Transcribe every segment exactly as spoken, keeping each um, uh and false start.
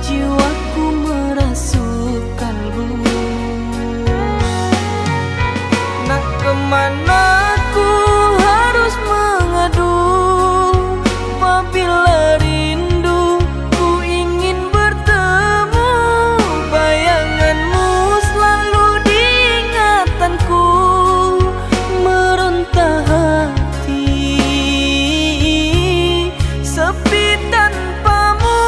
Jiwaku merasu kalbu. Nak kemana ku harus mengadu? Apabila rindu ku ingin bertemu, bayanganmu selalu diingatanku. Meronta hati sepi tanpamu.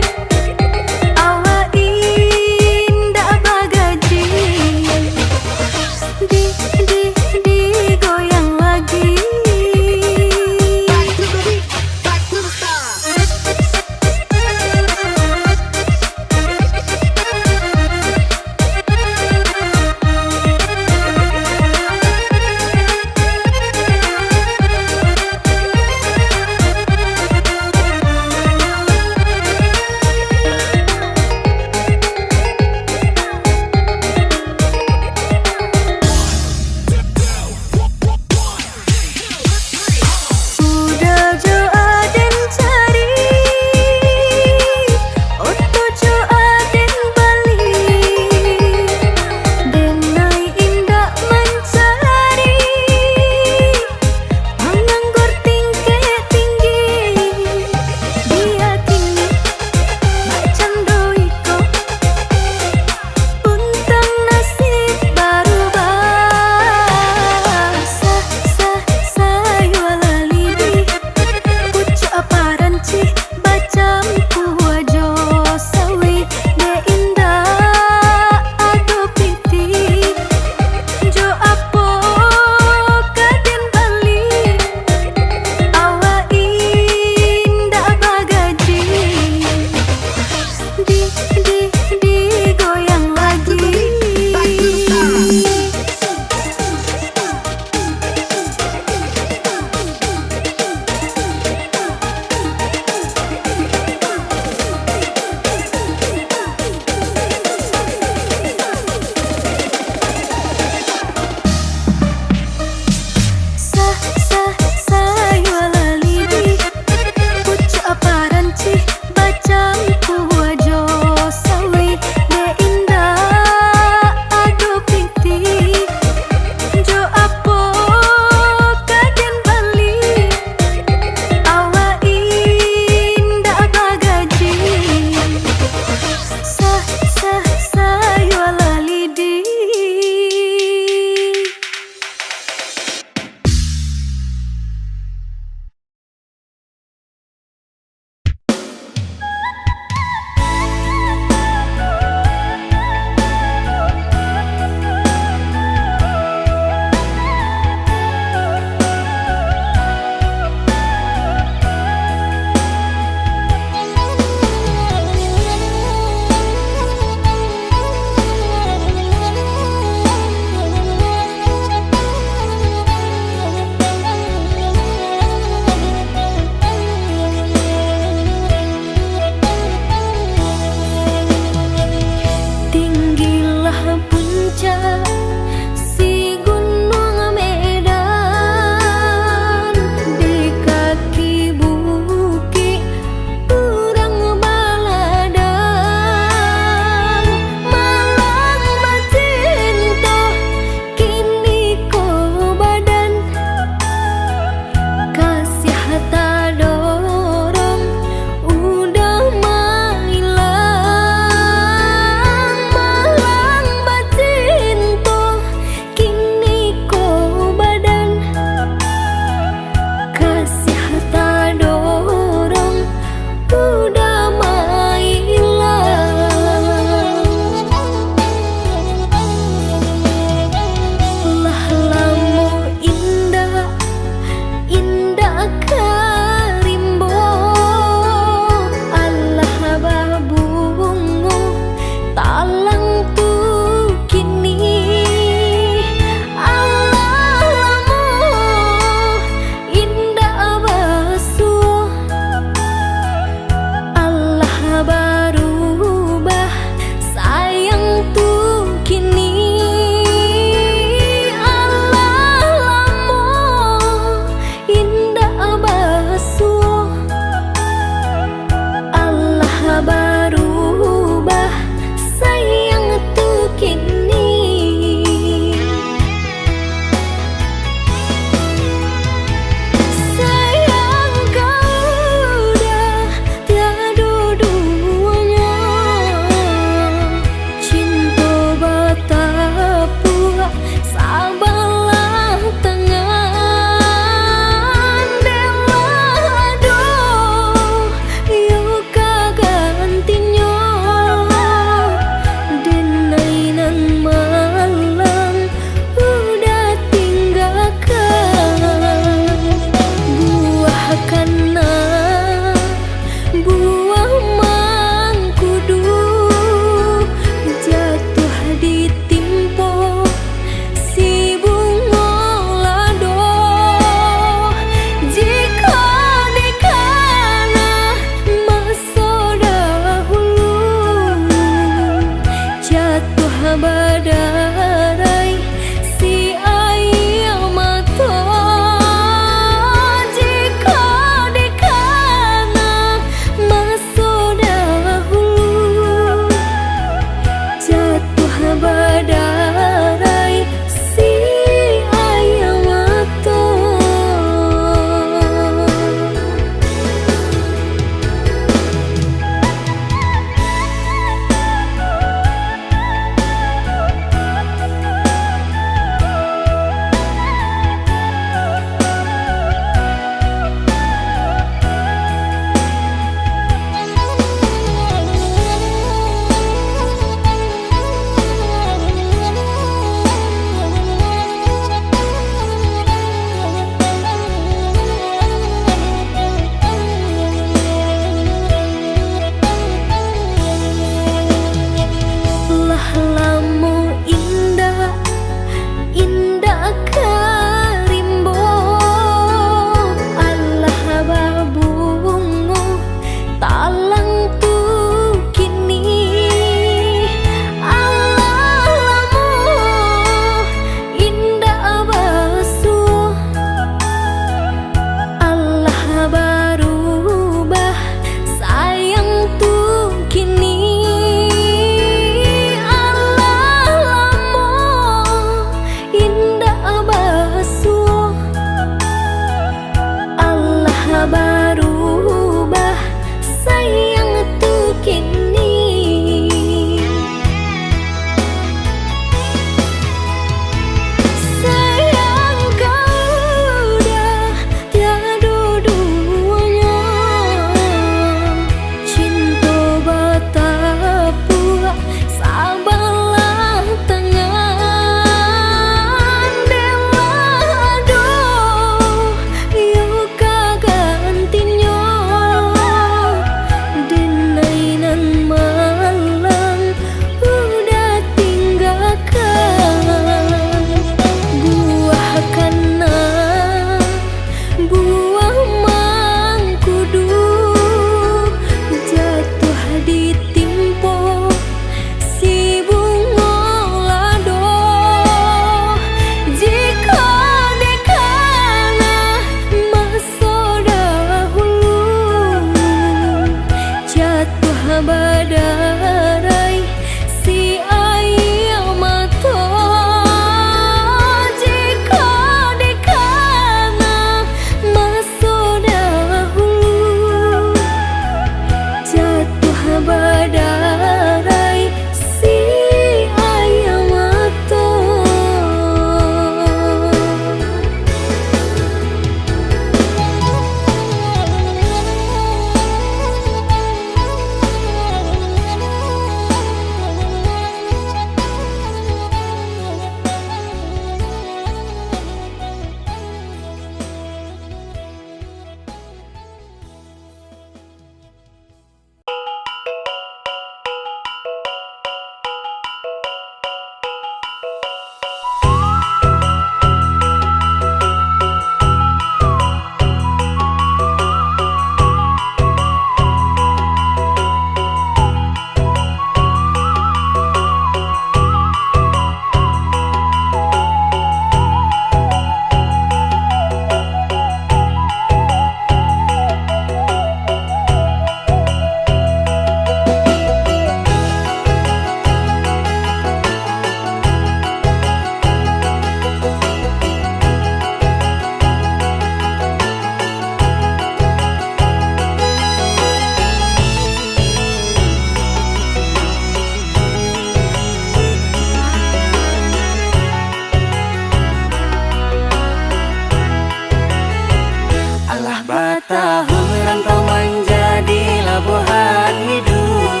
Patahun rantau manjadi labuahan hiduik.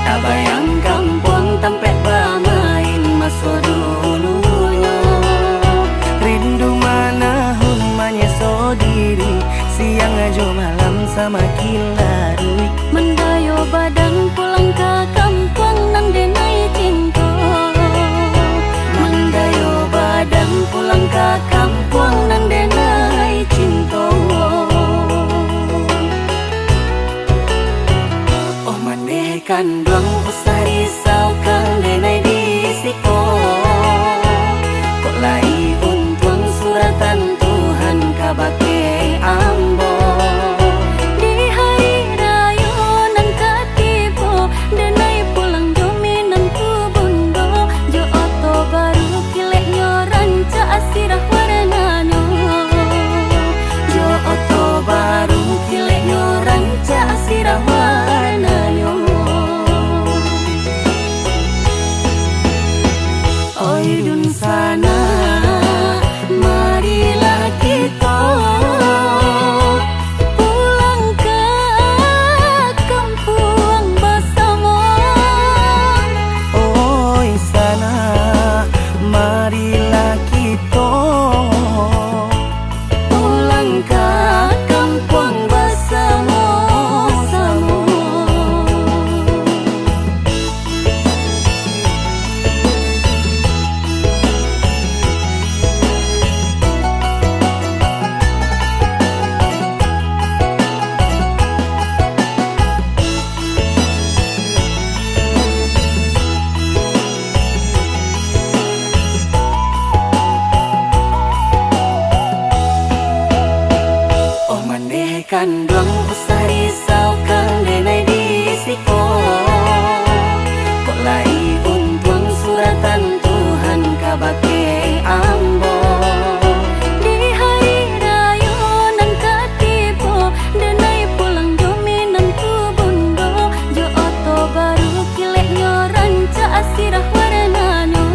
Tabayang kampuang tampek bamain maso dulunyo. Rindu manahun manyeso diri, siang jo malam samakin laruik. Mandayo badan pulang ka kampuang nan denai cinto. Mandayo badan pulang ka kampuang nan denai cinto. Oh mandeh kanduang, usah risaukan denai di siko. Kok lai untuang suratan Tuhan kabake ambo. Di hari rayo nan ka tibo, denai pulang jo minantu bundo, jo oto baru kileknyo rancak sirah warnanyo. Jo oto baru kileknyo rancak sirah warnanyo. Oi dunsanak, marilah kito pulang ka kampuang basamo. Oi sanak, marilah kito pulang ka kampuang basamo-samo. Oh mandeh kanduang, usah risaukan denai di siko. Kok lai untuang suratan Tuhan kabake ambo. Di hari rayo nan ka tibo, denai pulang jo minantu bundo, jo oto baru kileknyo rancak sirah warnanyo.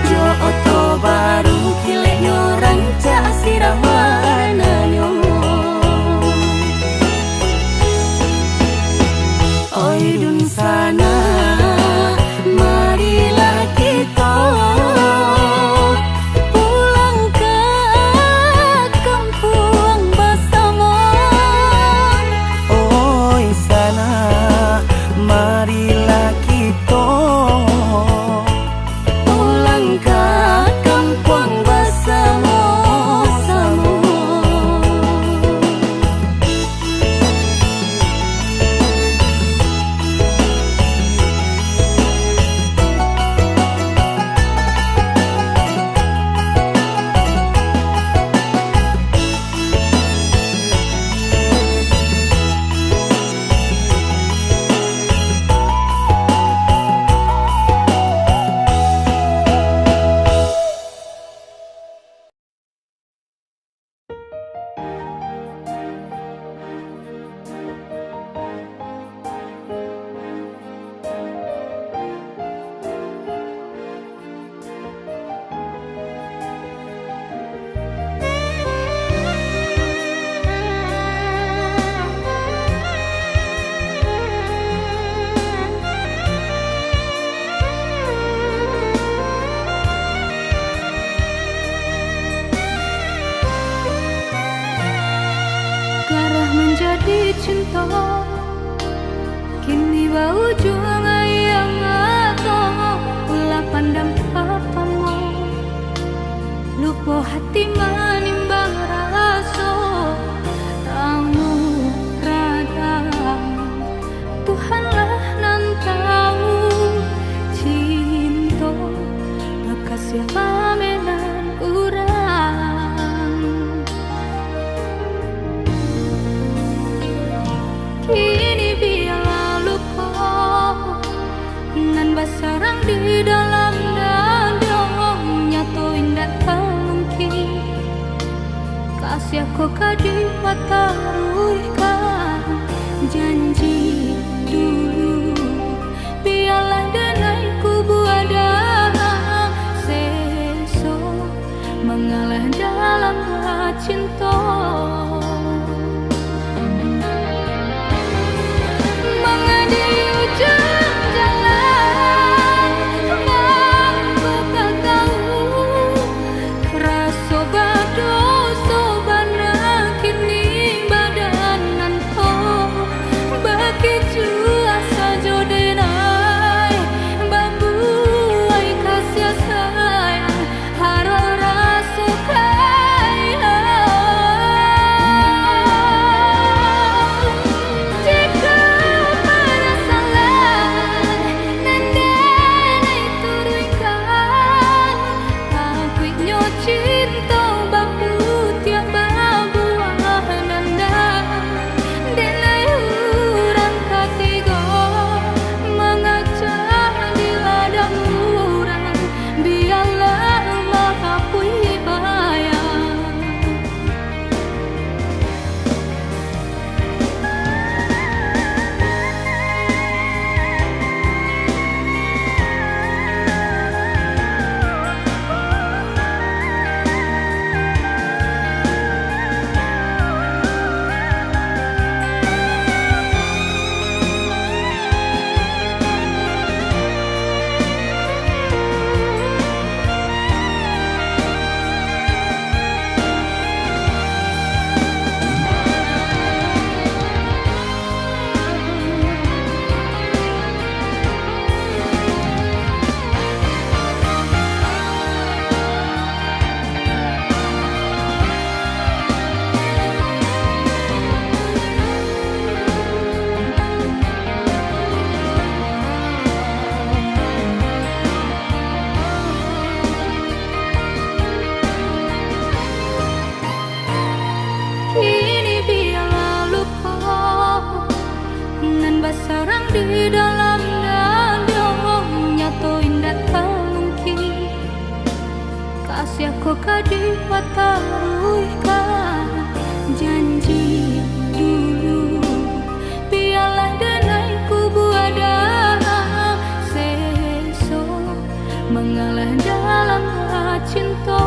Jo oto baru kileknyo rancak sirah warnanyo. Oi dunsanak, marilah kito pulang ka kampuang basamo. Oi sanak, marilah kito pulang ka kampuang basamo-samo. Garah manjadi cinto, kini baujuang aia mato. Ulah pandam papamo, lupo hati manimbang raso. Tamu radang, Tuhanlah nan tahu. Cinto bakasiah mamenan urang. Kini bialah luko nan basarang di dalam dado, nyato indak tamungkin. Kasiah ko ka dipataruihkan, janji dulu bialah denai kubua dalam seso. Mangalah dalam bacinto. Manga di ujuang jalan, mangko ka tau, raso badoso bana kini badan nan ko. Bakecek sajo denai, babuai kasiah sayang, harau raso kaya. Jikok parasalan nan denai turuikan, takuiknyo cinto baputiah babuah nanda. Denai urang katigo mangacah di ladang urang, bialah maapuih bayang. Kini bialah luko nan basarang di dalam dado, nyato indak tamungkin kasiah ko ka dipataruihkan. Janji dulu, bialah denai kubua dalam seso, mangalah dalam cinto.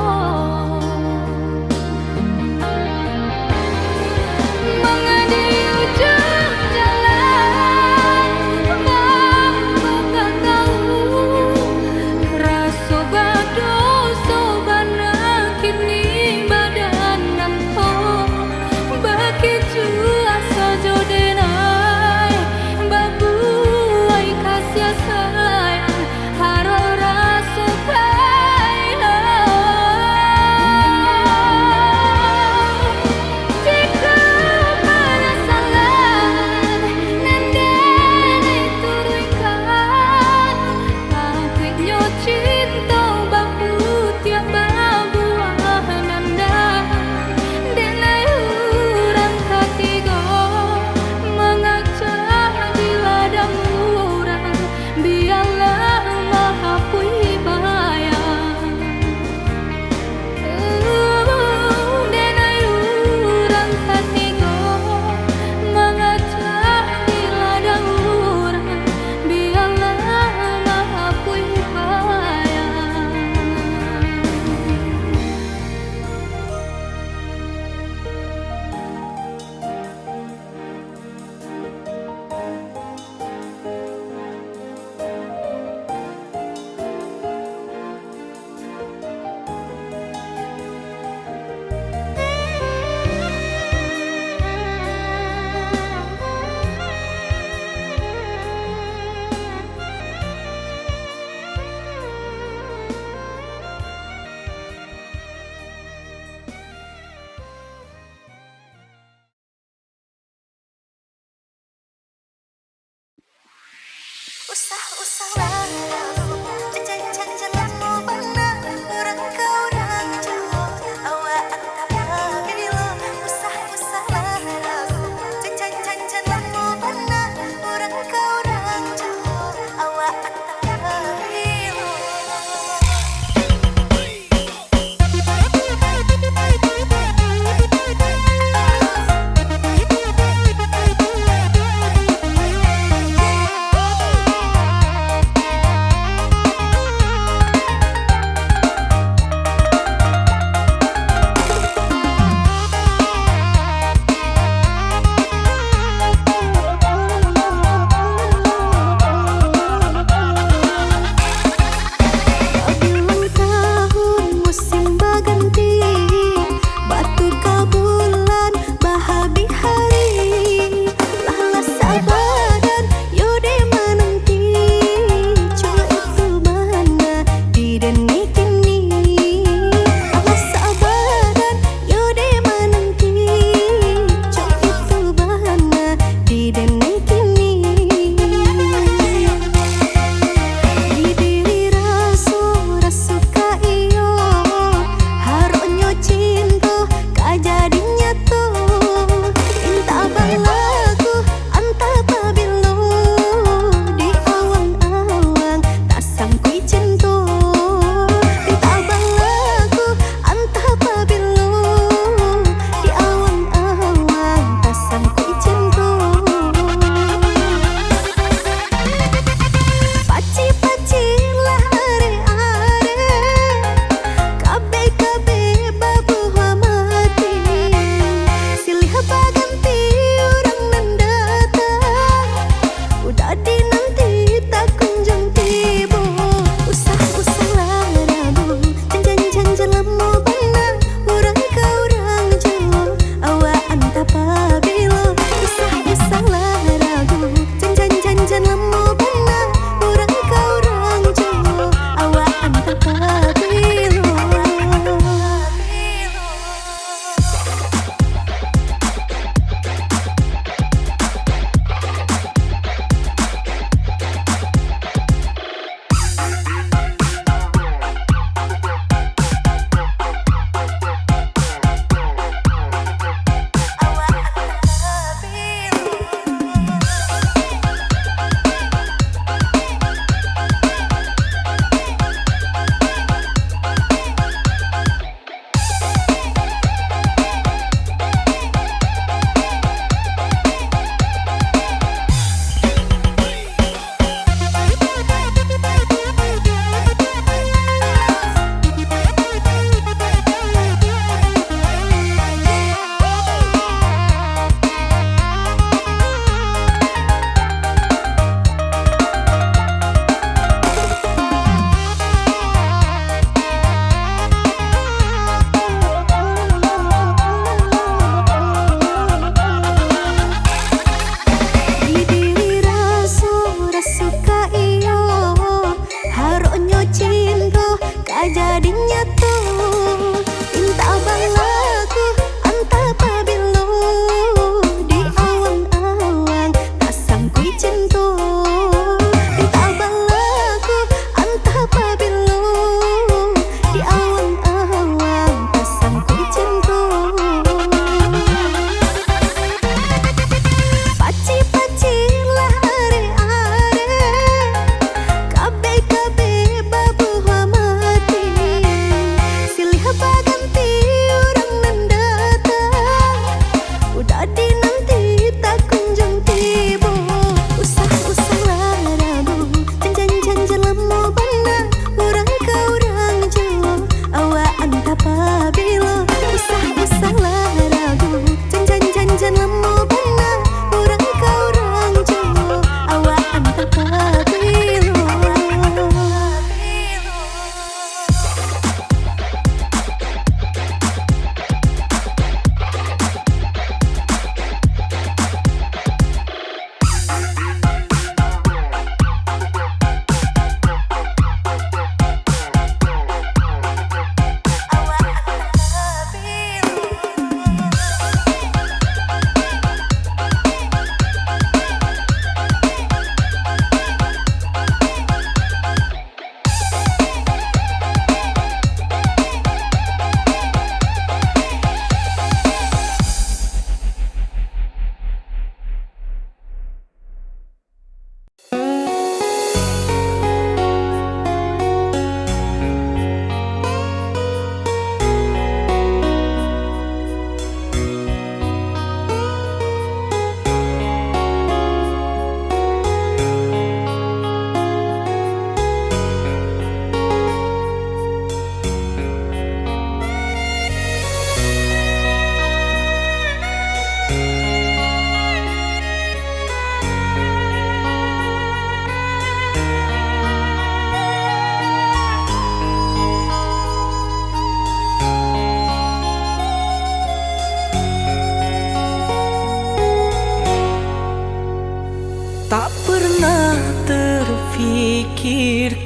Manga di ujuang jalan, mangko ka tau, raso badoso bana kini badan nan ko. Bakecek sajo denai, babuai kasiah sayang, harau raso kaya. Jikok parasalan nan denai turuikan, takuiknyo cinto baputiah babuah nanda. Denai urang katigo mangacah di ladang urang, bialah maapuih bayang. Denai urang katigo mangacah di ladang urang, bialah maapuih bayang. Usah-usahlah, jan-jan-jan lamo bana, urang ka urang juo, awak antah ka bilo. Usah-usahlah, jan-jan-jan lamo bana, urang ka urang juo, awak antah ka bilo.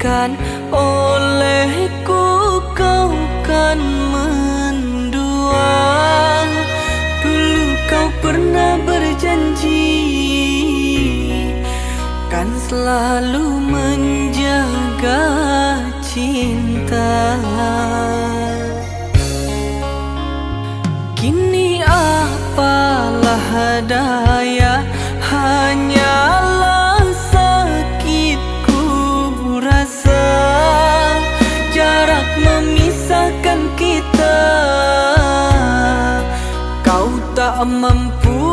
Kan olehku kau kan mendua. Dulu kau pernah berjanji, kan selalu menjaga cinta. Kini apalah daya, hanyalah sakit ku rasa. Jarak memisahkan kita, kau tak mampu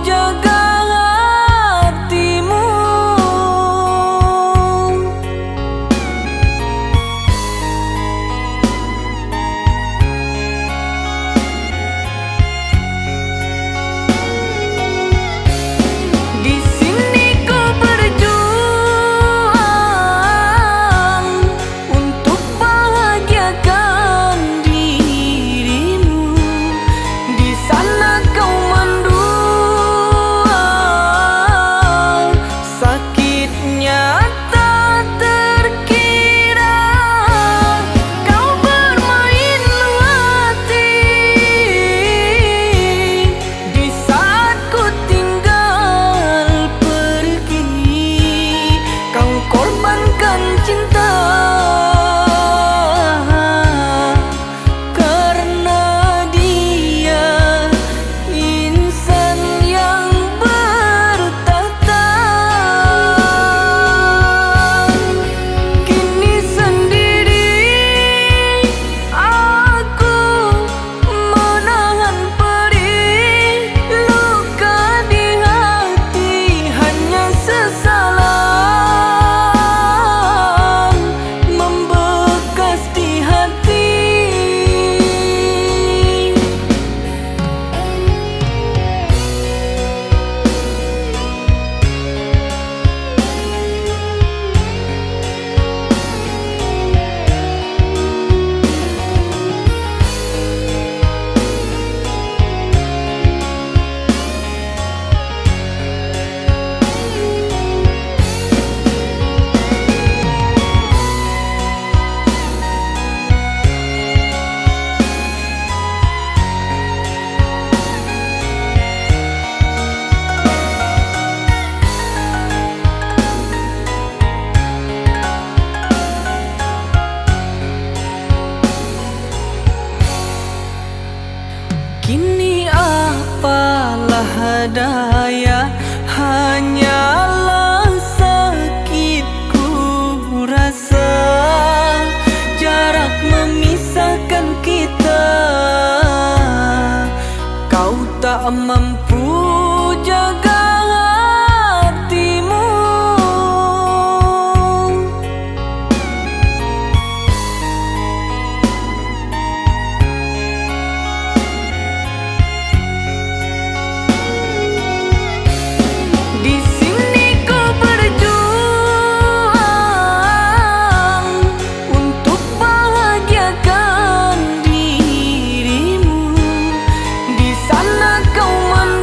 jaga hatimu. Di sini ku berjuang untuk bahagiakan dirimu. Di sana kau mendua, sakitnya tak terkira. Kau bermain hati. Di saat ku tinggal pergi, kau korbankan cinta. Karena dia insan yang bertahtang, kini sendiri aku menahan pedih, luka di hati hanya sesalan membekas di hati. Kini apalah daya, hanyalah sakit ku rasa. Jarak memisahkan kita, kau tak mampu jaga hatimu. Di sini ku berjuang untuk bahagiakan dirimu. Di sana kau men-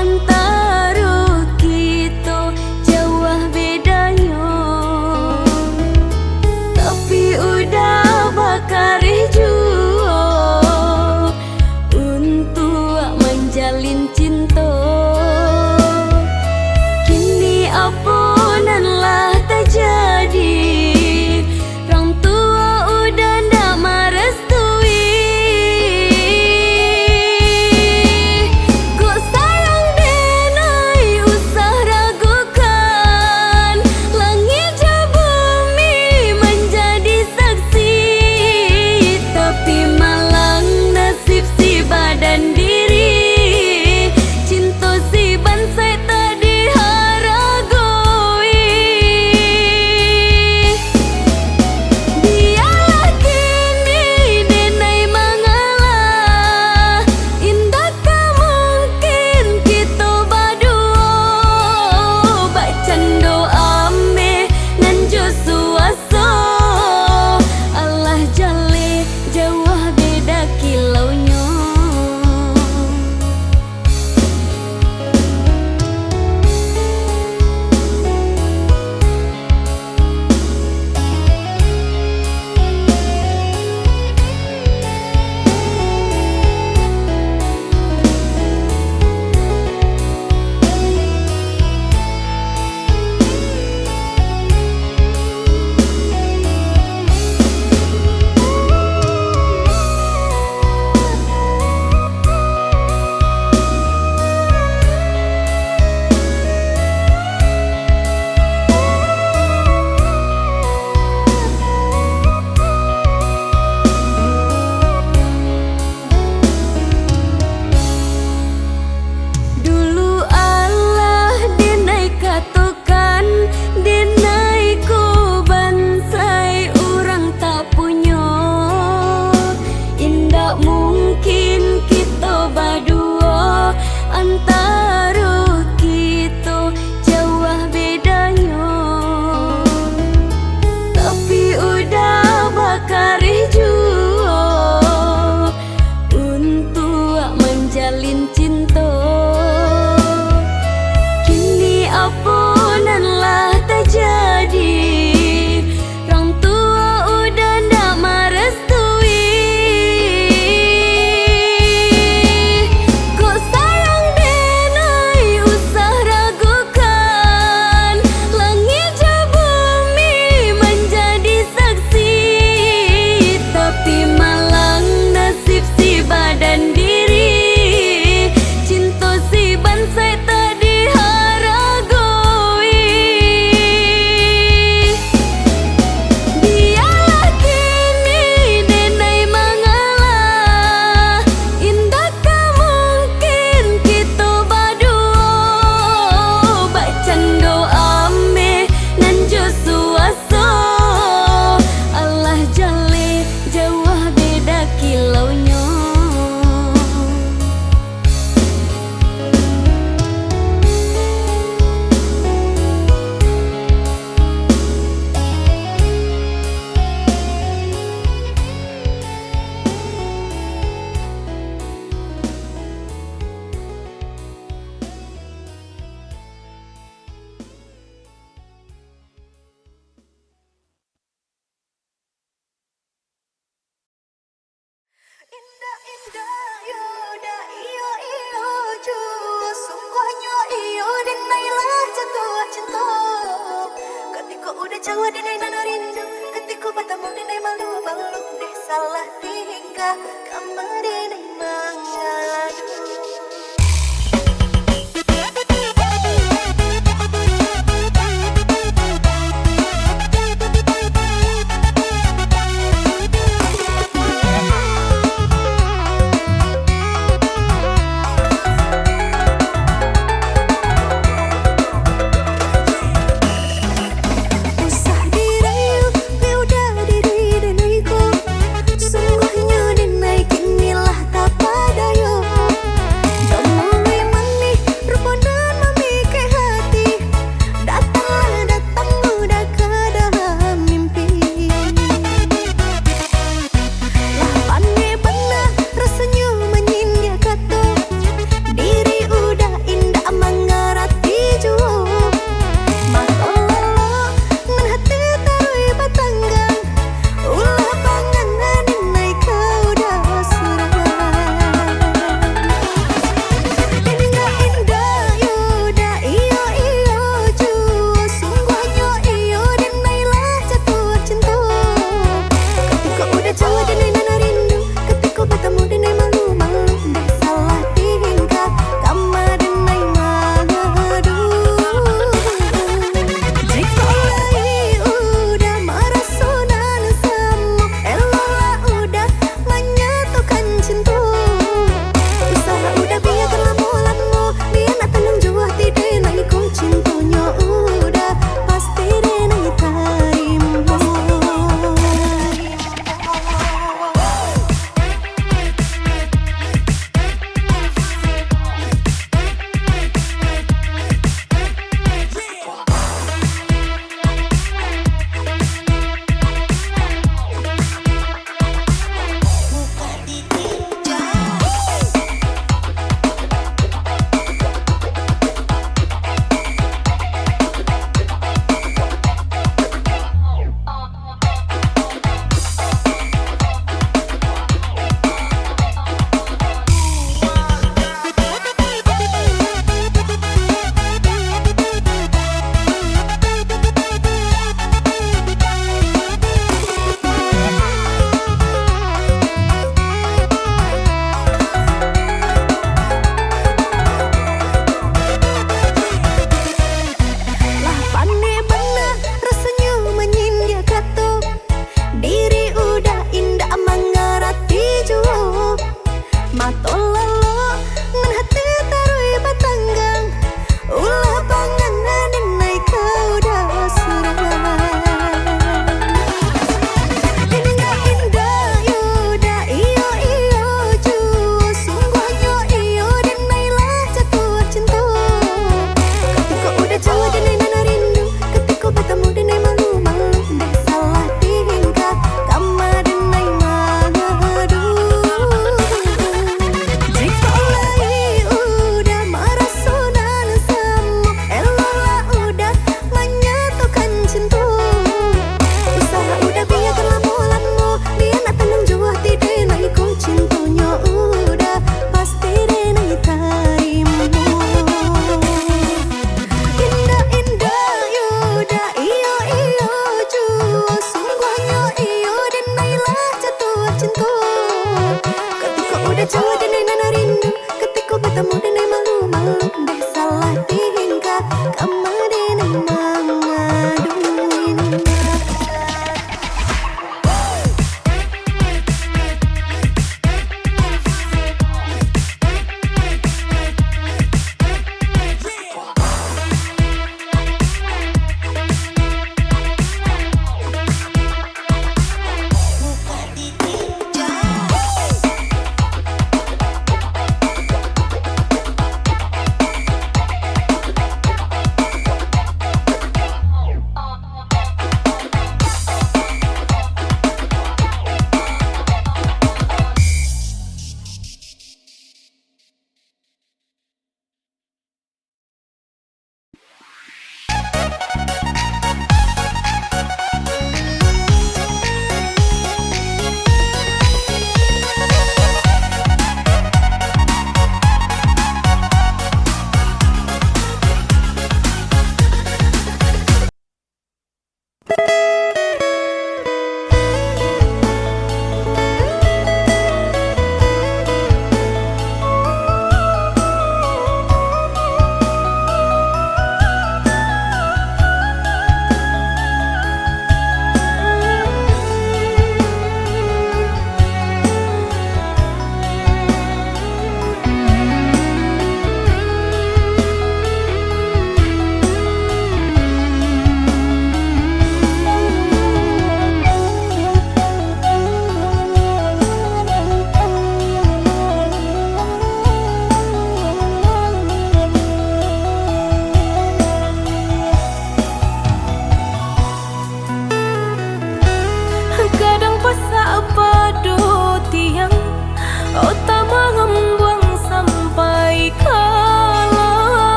Antaro kito jauah bedanyo, tapi udah bakareh juo untuak manjalin cinto. Kini apo nan lah tajadi? Rang tuo udah ndak marastui. Kok sayang denai usah ragukan, langik jo bumi manjadi saksi. Tapi malang nasib si badan diri, cinto si bansaik tak diharagoi. Bialah kini denai mangalah, indak ka mungkin kito baduo. Bakcando ameh nan jo suaso, alah jaleh jauah beda kilaunyo. Dulu alah denai katokan, denai ko bansaik urang tak punyo. Indak mungkin kito baduo, antaro kito jauah bedanyo. Tapi udah bakareh juo untuak manjalin cinto. Kini apo nan lah tajadi? Rang tuo udah ndak marastui. Kok sayang denai usah ragukan, langik jo bumi manjadi saksi. Tapi malang nasib si badan diri, cinto si bansaik tak diharagoi. Bialah kini denai mangalah, indak ka mungkin kito baduo. Bakcando ameh nan jo suaso, alah jaleh jauah beda kilaunyo. Indak, indak, yo, dak, iyo, iyo, juo. Sungguahnyo iyo, denai lah jatuah cinto. Katiko udah jauah, denai nan rindu. Katiko batamu, denai malu, malu deh salah tingkah. Kama denai mangadu. Usah dirayu, udah diri dan iko. Sungguahnyo denai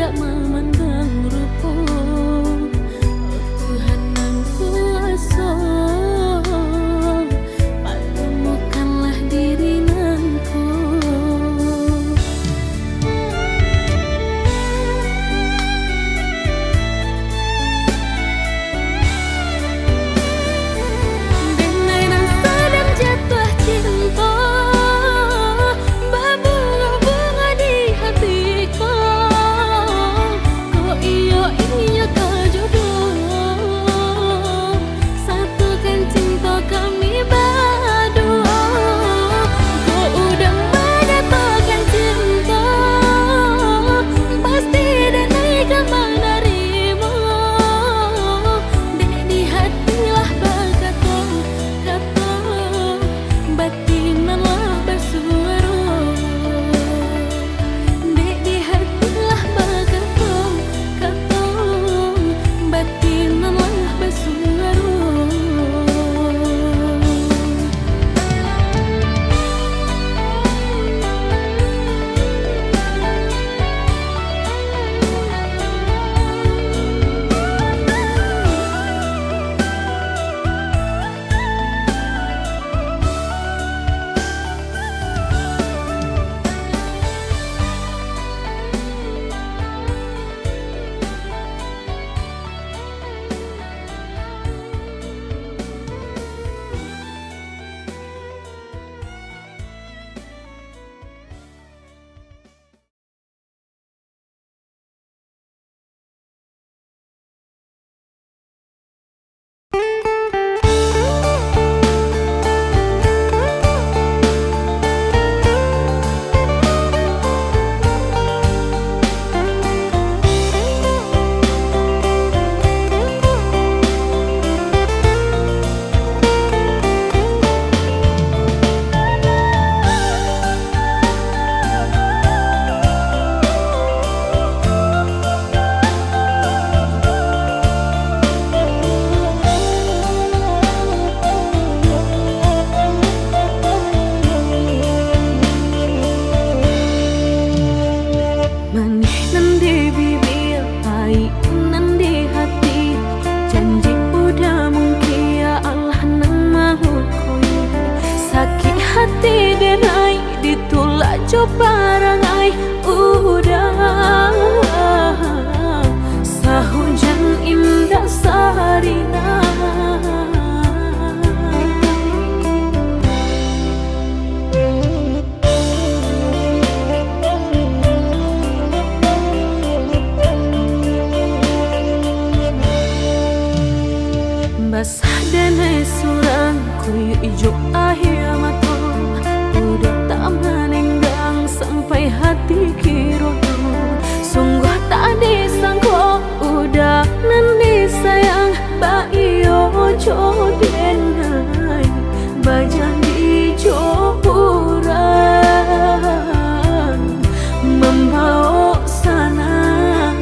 Mamandang rupo, oh Tuhan nan kuaso, palomokanlah diri nan ko. Denai nan sadang jatuah cinto, babunga-bunga di hati ko. Kok iyo inyo ka jodoh, satukan cinto kami baduo. Kok udah manyatukan cinto, pasti denai ka manarimo. Dek di hati lah bakato, kato, batin nan lah basuaro. Dek di hati lah bakato, kato, batin nan lah basuaro. Manih nan di bibia, payik nan di hati, janji udah mungkin, ya Allah, nan malukui. Sakik hati denai, ditulak jo parangai, udah sahujan indak sarina. Basah denai surang, kuyuak ijo aia mato, udah tak manenggang sampai hati kironyo. Sungguah tak disangko, udah nan disayang, baiyo jo denai, bajanji jo urang, mambaok sanang.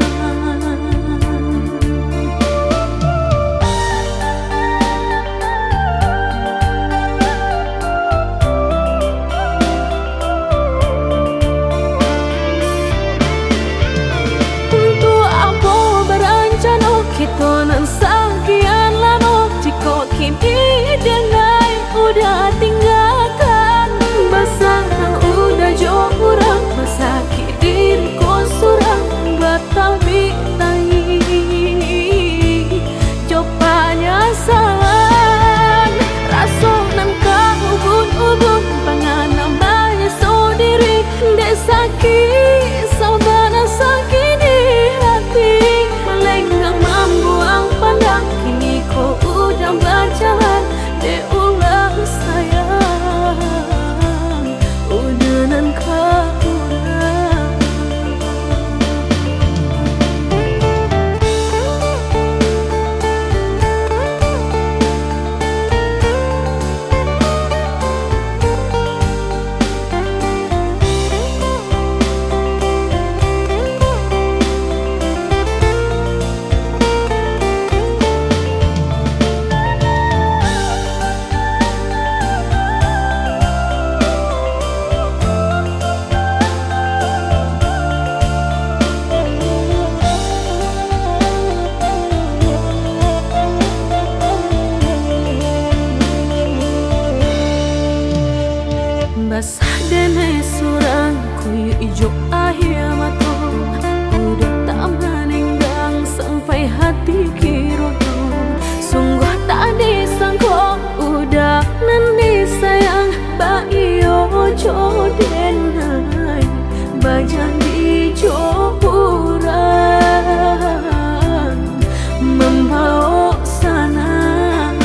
Ati kironyo sungguah tak disangko, uda nan disayang baiyo jo denai, bajanji jo urang mambaok sanang.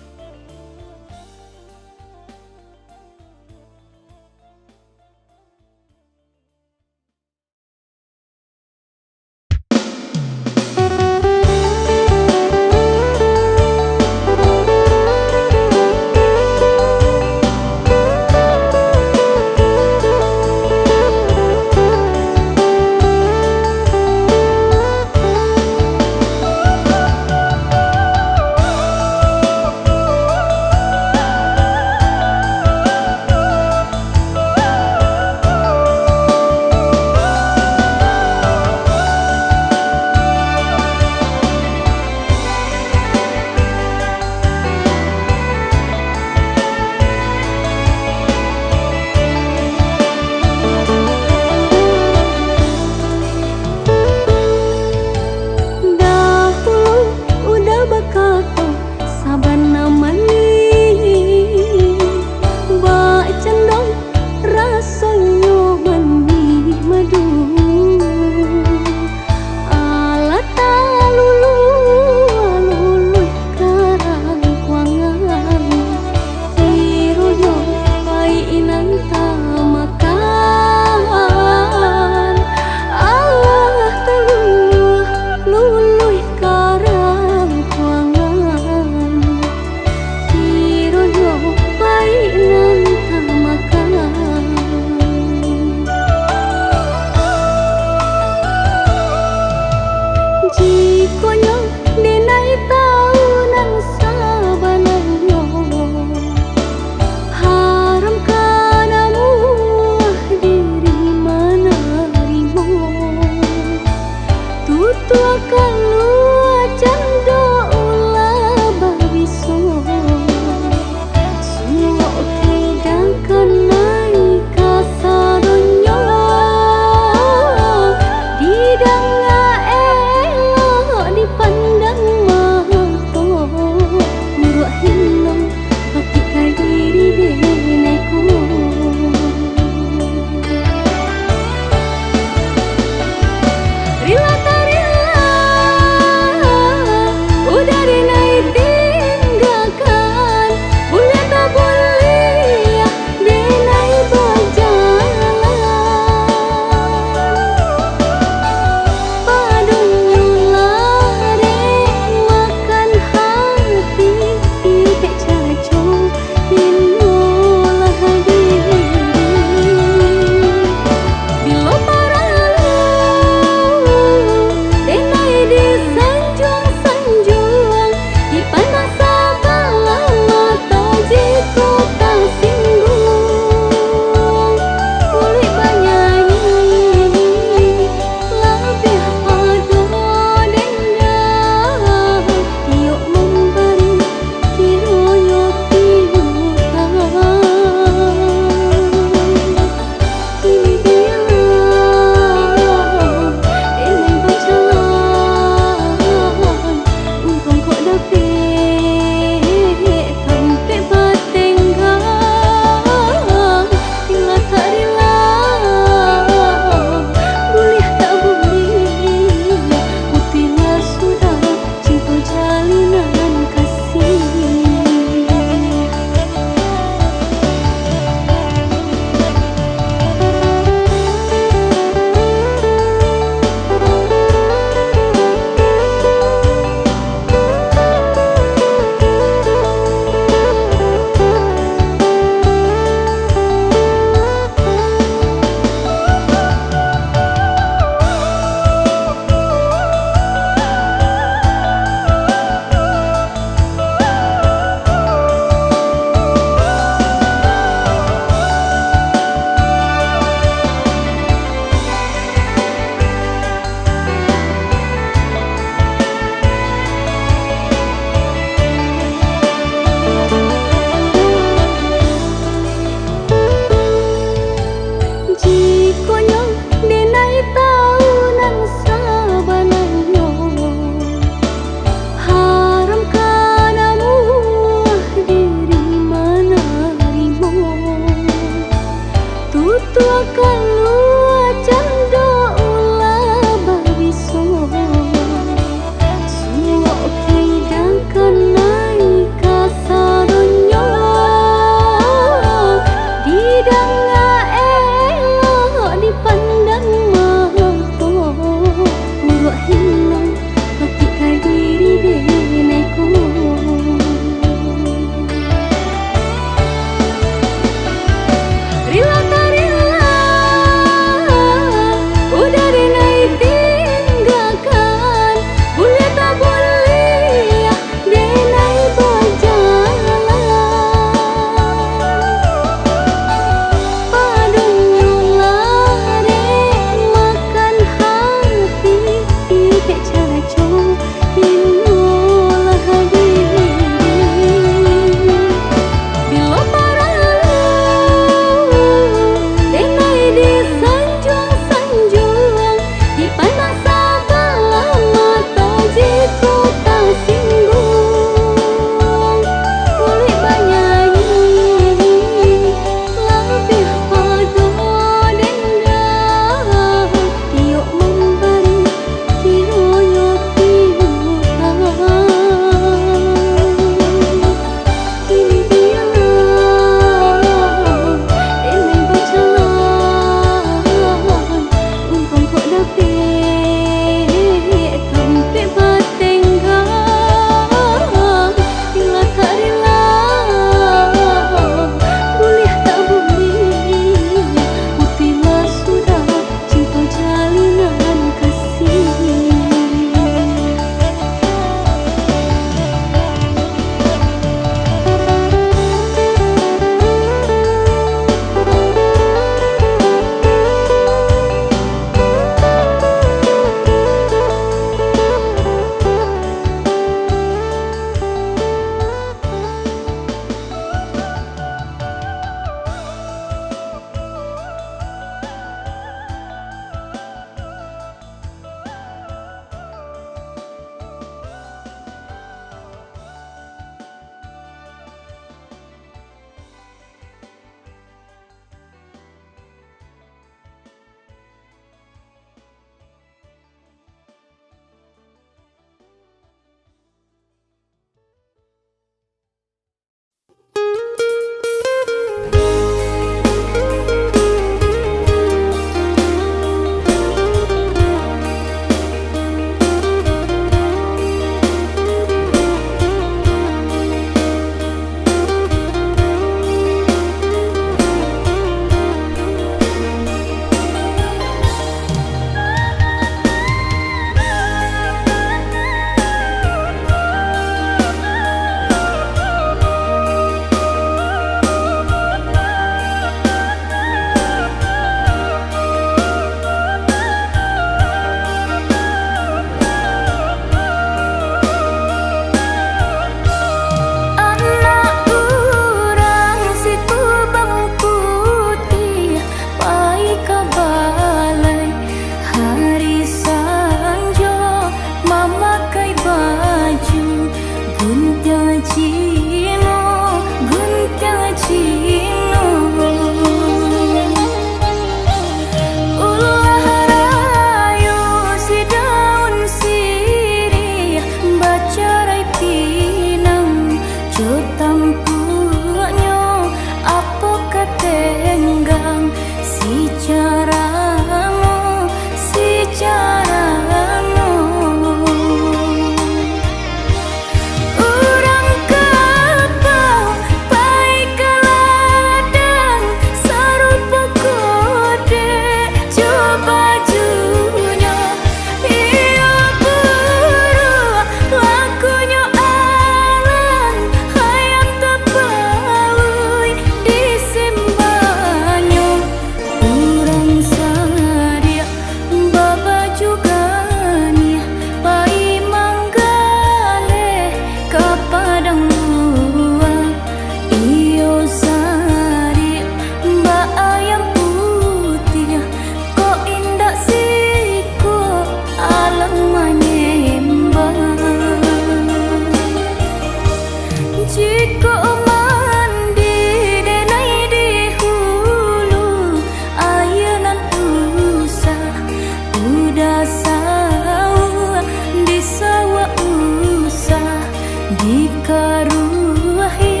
Dikaruahi,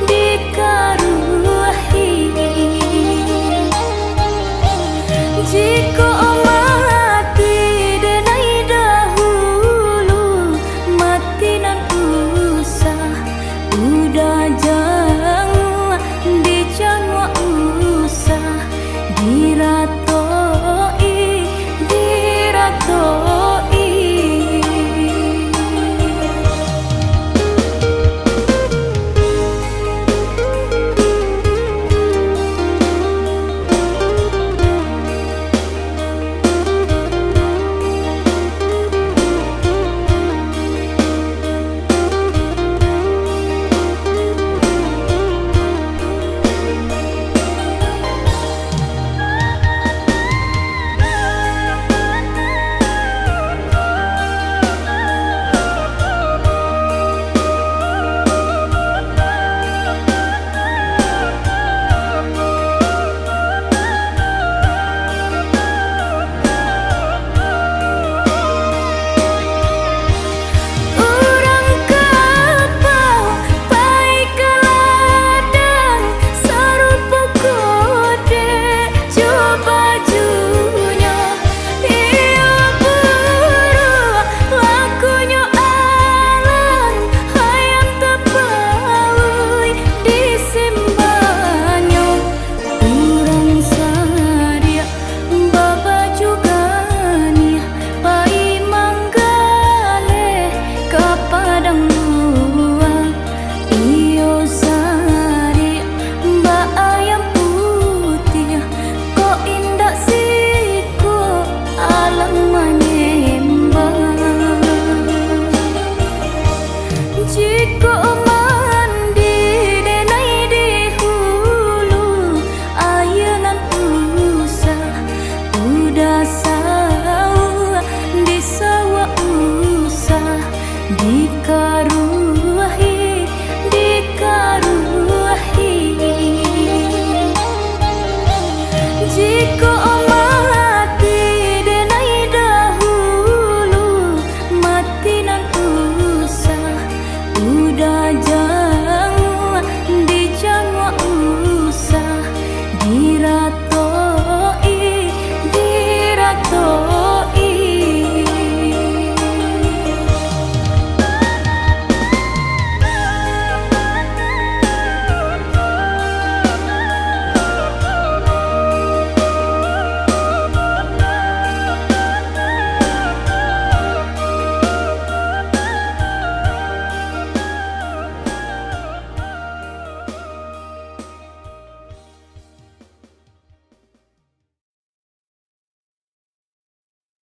dikaruahi. Jikok mati denai dahulu, mati nan usah, udah janguak, dijanguak usah, dirato'i, dirato'i. Urang kapau pai ka ladang, sarupo kodek jo bajunyo. Iyo buruak lakonyo alang, ayam tapauik disimbanyo. Urang sadiak babaju ganiah, pai manggaleh ka padang luang. Iyo sadiak baayam putiah, kok indak siko alang manyembah. Jikok mandi denai di hulu, aia nan usah, udah sauak, disauak usah, dikaru